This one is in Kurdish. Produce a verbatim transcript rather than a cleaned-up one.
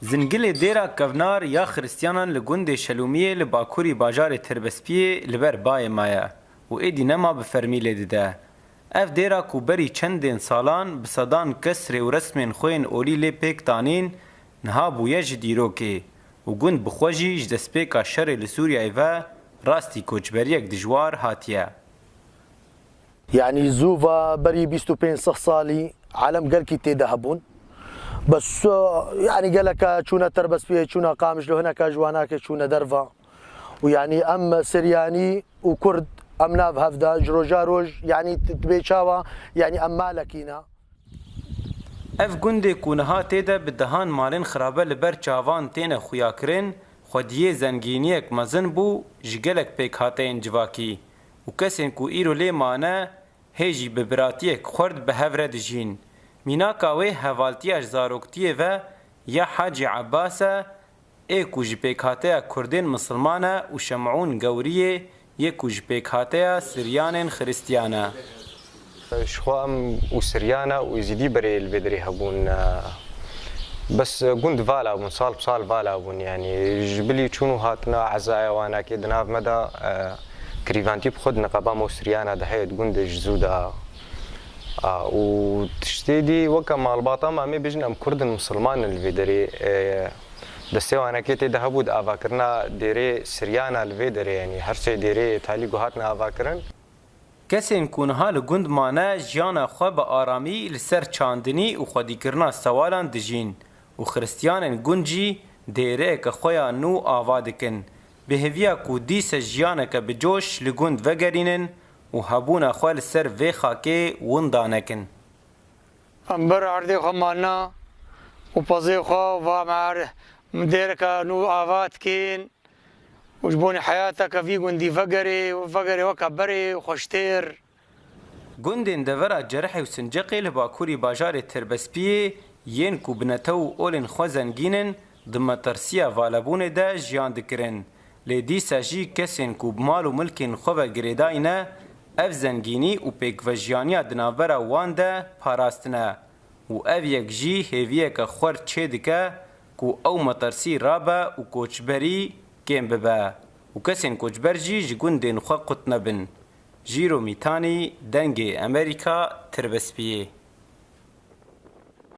Zingilê dêra kevnar ya Xiristiyanan li gundê Şelûmiyê li bakurî bajarê Tirbespiyê li ber bayê maye û êdî nema bi fermî lê dide. Ev dêra ku berî çendên salan bi sedan kes rêwresmên xwe yên olî lê pêk danîn, niha bûye ji dîrokê û gund bi xwe jî ji destpêka şerê li Sûriyeyê ve rastî koçberiyek dijwar hatiye. Yanî zû va berî bîst û pênc sed salî alem gelkî tê de hebûn. Bes, yanî geleke çûne Terbespiyê, çûne Qamişlo, hineke ji wanakê çûne derva. Û yanî em Siryanî û Kurd em nav hev de ji roja roj, yanî dibê çawa, yanî em malekî ne. Ev gundê ku niha tê de bi dehan malên xirabe li ber çavan têne xuyakirin, xwediyê zengîniyek mezin bû, ji gelek pêkhateyên civakî û kesên ku îro lê mane, hê jî bi biratiyek xurt bi hev re dijîn. Mînaka wê hevaltiya ji zaroktiyê ve ya Hacî Ebbas e, ê ku ji pêkhateya Kurdên Misilman e û Şemûn Gewriyê yê ku ji pêkhateya Siryanên Xiristiyan e. Ji xwe em û Siryan e û Êzîdî berê li vê derê hebûn. Bes gund vala bûn, sal bi sal vala bûn. Yanî ji bilî çûn û hatina ezaya wanakê di nav me de, e, kirîvantî bi xwe di niqaba me û Siryan e de heye, di gundê ji zû de. A, û tiştê dî weke malbata me, em ê bêjin em Kurd in, misilman in li vê derê. E, destê wanakê tê de hebû di avakirina dêrê Siryan e li vê derê, yanî her sê dêrê talî ku hatine avakirin. Kesên ku niha li gund mane, jiyana xwe bi aramî li ser çandinî û xwedîkirina sewalan dijîn û xiristiyanên gund jî dêreyeke xwe ya nû ava dikin, bi hêviya ku dîse jiyaneke bi coş li gund vegerînin û hebûna xwe li ser vê xakê winda nekin. Em ber erdê xwe manna û pezê xwe û va me er-, em dêreke nû ava dikên û ji bonê heyateke vî gundî vegerê, vegerê weke berê û xweştêr. Gundên devera Cerihê û Sinceqê li bakurî bajarê Tirbespiyê yên ku bi netew û olên xwe zengîn in, di metirsiya valebûnê de jiyan dikirin. Lê dîsa jî kesên ku bi mal û milkên xwe ve girêdayî ne, ev zengînî û pêkvejiyaniya di navbera wan de parastine û ev yek jî hêviyeke xurt çêdike ku ew metirsî rabe û koçberî kêm bibe û kesên koçber jî ji gundên xwe qut nebin. Jîro Mîtanî, Dengê Emerîka, Tirbespiyê.